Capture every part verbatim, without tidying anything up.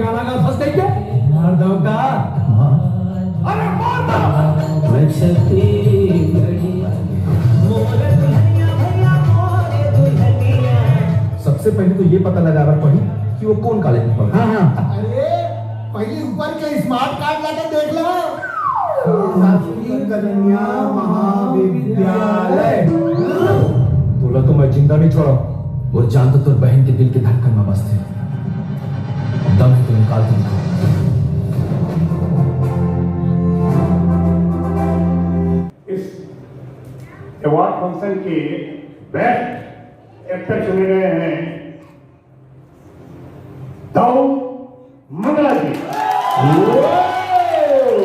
गाना गा फंस गई क्या? मार दो का? अरे मार दो। मैं छत्तीसगढ़ी। सबसे पहले तो ये पता लगाना पड़ी कि वो कौन कॉलेज में पढ़ा। हाँ, हाँ। अरे, पहले ऊपर के स्मार्ट कार्ड लाके देख लो। शासकीय कन्या महाविद्यालय। तोला तो मैं जिंदा नहीं छोड़ा। और जान तो तोर बहन के दिल के धड़कन में बसथे। दम है तो निकाल के दिखा। इस अवार्ड फंक्शन के बेस्ट एक्टर चुने गए हैं दाऊ मंगला जी।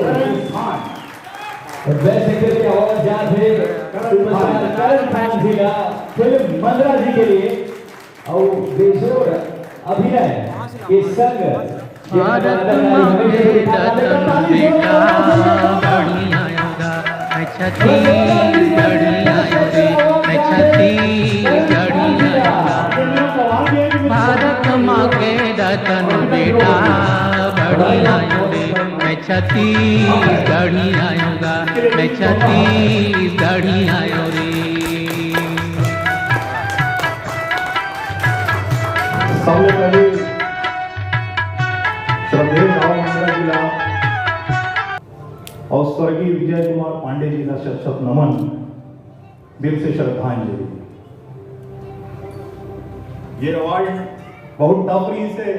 करण खान। तो बेस्ट एक्टर के अवार्ड जात हे सुपरस्टार करण खान जी ला फिल्म मंगला जी के लिए। और बेजोड़ अभिनय के संग भारत माँ के रतन बेटा बढ़िया आएगा, मैं छत्तीसगढ़ी आयो रे, मैं छत्तीसगढ़ी आएगा। भारत माँ के रतन बेटा बढ़िया आयो रे, मैं छत्तीसगढ़ी आयोगा, मैं छत्तीसगढ़ी आयो रे। सबले पहले श्रद्धेय दाऊ मंगला जी ला और स्वर्गीय विजय कुमार पांडे जी ला शत शत नमन, दिल से श्रद्धांजलि। ये अवार्ड बहुत टफ रहिस हे,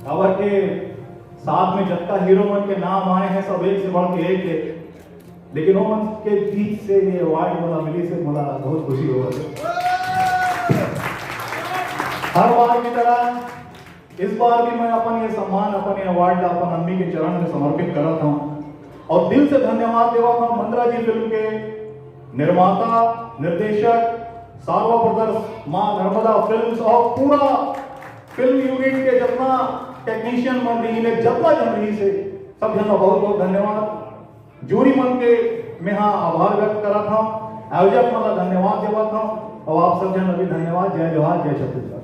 काबर के साथ में जतका हीरो मन के नाम आए हैं, सब एक से बढ़ के एक है। लेकिन वो मन के बीच से ये अवार्ड मोला मिलिस हे, मोला बहुत खुशी होवत हे। हर बार की तरह इस बार भी मैं अपन ये सम्मान, अपन ये अवार्ड ला अपन अम्मी के चरण में समर्पित करत हूँ और दिल से धन्यवाद देवत हूँ मंगला जी फिल्म के निर्माता, निर्देशक, सारवा ब्रदर्स, माँ नर्मदा फिल्म्स और पूरा फिल्म यूनिट के जितना टेक्नीशियन मन रहिन हे, जितना जन रहिस हे, सब जन ला बहुत बहुत धन्यवाद। जूरी मन के मैं हा आभार व्यक्त करत हूँ, आयोजक मन ला धन्यवाद देवत हूँ और आप सब जन ला भी धन्यवाद। जय जोहार, जय छत्तीसगढ़।